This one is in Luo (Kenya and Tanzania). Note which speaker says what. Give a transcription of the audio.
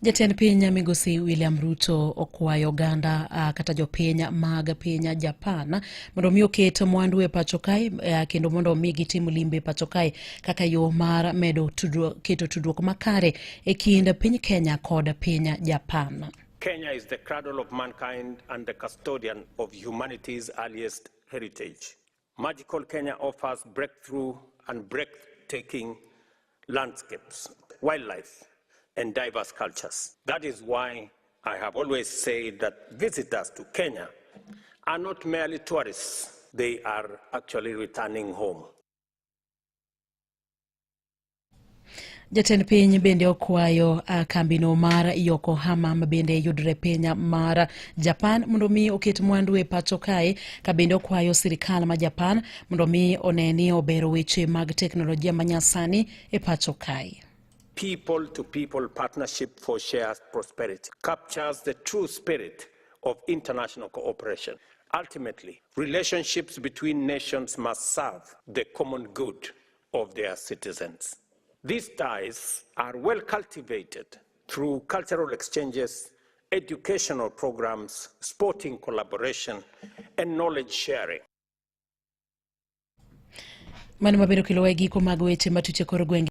Speaker 1: Jatend piny Migosi William Ruto okwayo oganda kata jopiny mag piny Japan mondo mi oket mwandu e pacho kae kendo mondo mi gitim limbe e pacho kae kaka yo mar medo tudruok, keto tudruok makare e kind piny Kenya kod piny Japan.
Speaker 2: Kenya is the cradle of mankind and the custodian of humanity's earliest heritage. Magical Kenya offers breakthrough and breathtaking landscapes, wildlife, and diverse cultures. That is why I have always said that visitors to Kenya are not merely tourists, they are actually returning home.
Speaker 1: Jatend piny bende okwayo kambino mar Yokohama ma bende yudore piny mar Japan mondo mi oket mwandu e pacho kae ka bende okwayo sirikal ma Japan mondo mi one ni obero weche mag teknolojia manyasani e pacho kae.
Speaker 2: People to people partnership for shared prosperity captures the true spirit of international cooperation. Ultimately, relationships between nations must serve the common good of their citizens. These ties are well cultivated through cultural exchanges, educational programs, sporting collaboration, and knowledge sharing.
Speaker 1: Mano mabedo kelo e giko mag weche matuche kor gwenge.